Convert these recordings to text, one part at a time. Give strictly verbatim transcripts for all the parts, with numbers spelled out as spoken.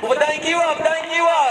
Bi dengî we, bi dengî we.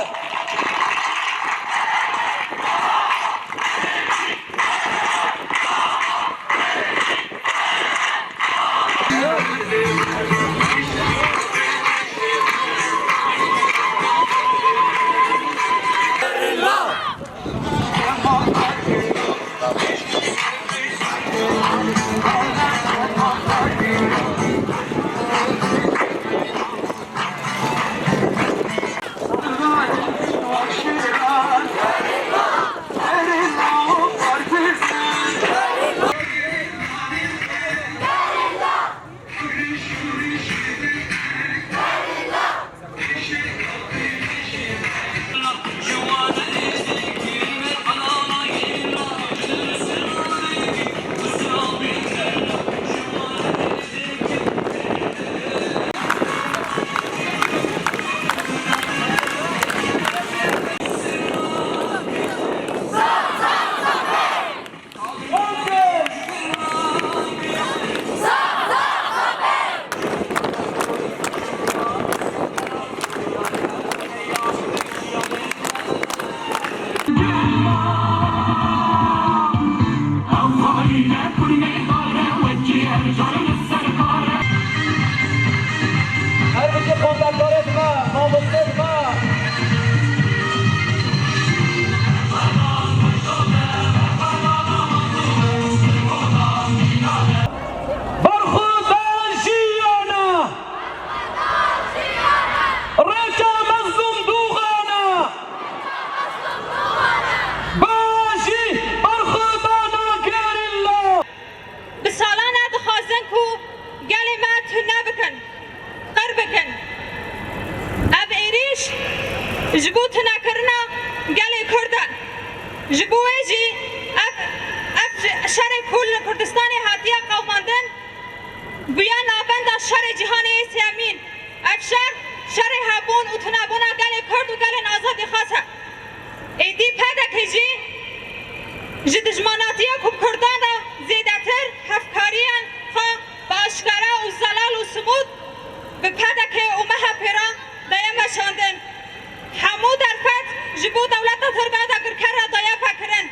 Her bijî konservatorê dima, mamostê dima. Berxwedana jiyana! Rêça mezlûm dûxana! Bajî berxwedana gerîla! Bi salan e dixwazin ku gelê me tune bikin, qir bikin. Ev êrîş ji bo tunekirina gelê Kurd e. Ji bo wê jî ev, ev şerê ku li Kurdistanê hatiye qewimandin, bûye navenda şerê cîhanê yê sêyemîn. Ev şer, şerê hebûn û tunebûna gelê Kurd û gelên azadîxwaz e. Êdî P D K jî ji dijminatiya ku bi Kurdan re zêdetir hevkariyên xwe bi aşkere û zelal û simût bi P D K û M H P re daye meşandin. Hemû derfet ji bo dewleta Tirk ve dagirker re daye vekirin.